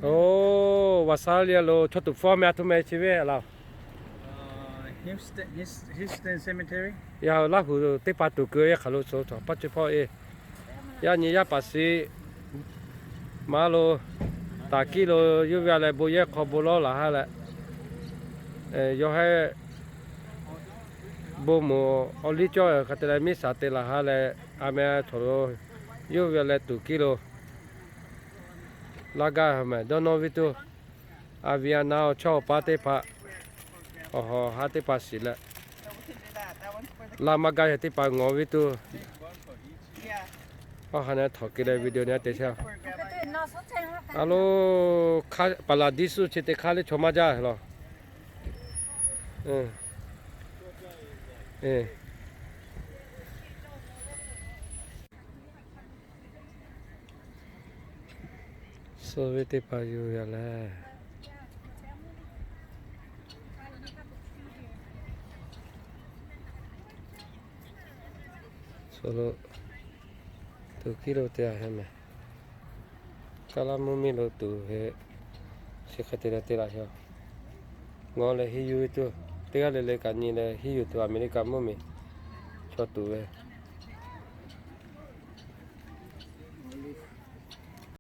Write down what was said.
Oˇ, Visalia lo chaw tuꞈ hpfuhˇ meh a htoꞈ meh chi ve laˬ. Yaˇ hui Laˇ huˍ teˇ hpaˍ tuˬ keu yaˇ hk'aˬ lo so htaꞈ paˇ ceh hpawˇ e. Yaˇ nyi yaˇ paˍ shiˍ maˇ lo, taˍ kiˇ lo, yawˇ ve a leh bon yehˇ hk'aw bon lawˇ laˬ ha leh, yawˇ hehˉ bon moˍ awˬ liˇ cawˇ hk'a te leh miˇ shaˍ te laˬ ha leh, a meh chaw lo yawˇ ve a leh tuˍ kiˇ lo laˇ gaˇ meh dawˇ nawˇ ve tuˬ, a ve a na awˬ chawˇ awˬ paˇ teˇ hpaˍ, awˬ hawˬ ha teˇ hpaˍ shiˍ leh, laˇ maˇ gaˇ yehˬ teˇ hpaˍ ngawˬ ve tuˬ, awˬ ha na htawꞈ ke leh video na te chehˇ. A lo, Paˍlaˍdiˇsuˆ chi teˇ hk'aˇ leh chaw maˇ jaˇ laˬ. Suh ve teˇ hpaˍ yuˬ yaˇ leh, suh lo, tuˍ kiˇ lo te a heh meh. Kaˇ laˇ mvuhˇ miˬ lo tuˍ heh, chi hk'e te leh te laꞈ yaˇ. Ngawˬ leh henˇ yuˬ ve tuˬ, teˇ g'aˇ le le kaꞈ nyi leh henˇ yuˬ tuˬ Aˍmeˍriˆkaˍ mvuhˇ miˬ chaw tuˍ ve